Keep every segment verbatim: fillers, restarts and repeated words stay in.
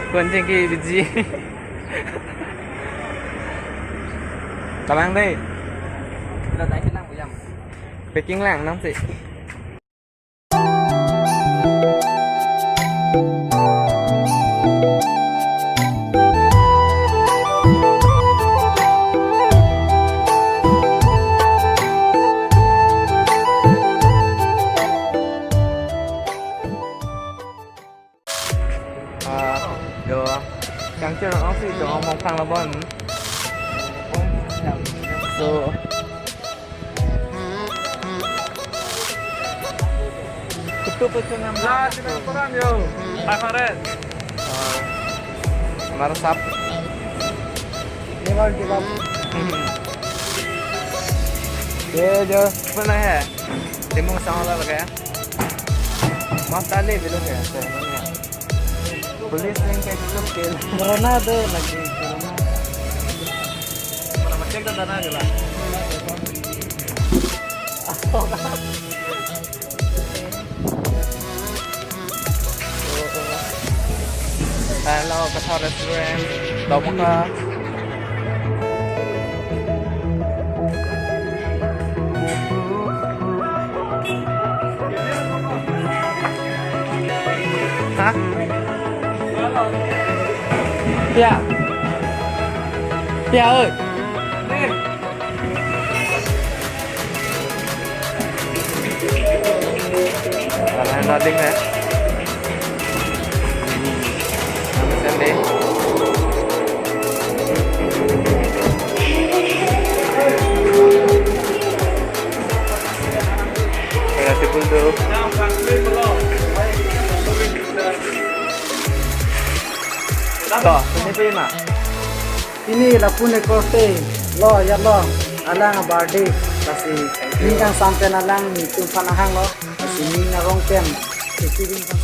Kon chingki biji. Kalang dei. Packing lang nang si. Ah, do. Kangchir ong si do ong mong phang labon. So. Kutu kutu nam. La, sini koran yo. Five hundred. Ah, mar sap. Lebar di bab. Ye jo. Pernah ya? Timung sama lah pakai. Mata le bilo ke. Police yang kayak gitu, kayak corona tuh lagi corona. Mana macam kan tanah aja lah. Hello, Kathar Restaurant. Tahu muka? Hah? Ya. Ya, oi. Karena nothing ya. Sampai. Terima kasih pun tuh. Toh, ini apa ini, Mak? Pini lapu ne korte lo, ya lo, alang a-birthday, lasi ning kangsam pen alang nelitum aphan ahang lo, lasi ning arong pen, isi ring kan.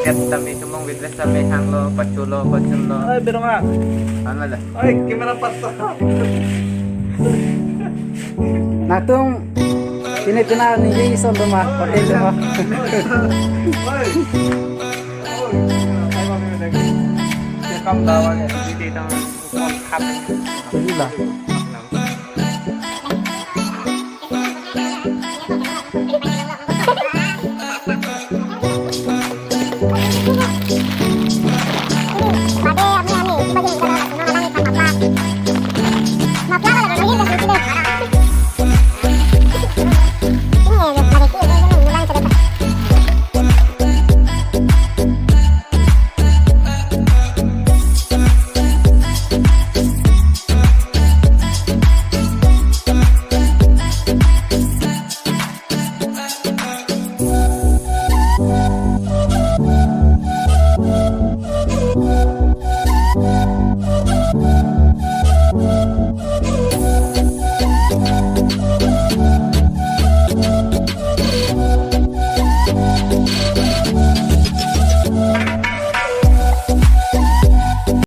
Ket tame kemong witness tame hanglo, pacholo, pachunlo. Oi, berong ah. Ano la? Oi, camera pasang. Natung ini tina ningje ison doma, hotel doma. Oi. Oi. Kam dawa ya, di di tang kon khap. Inilah.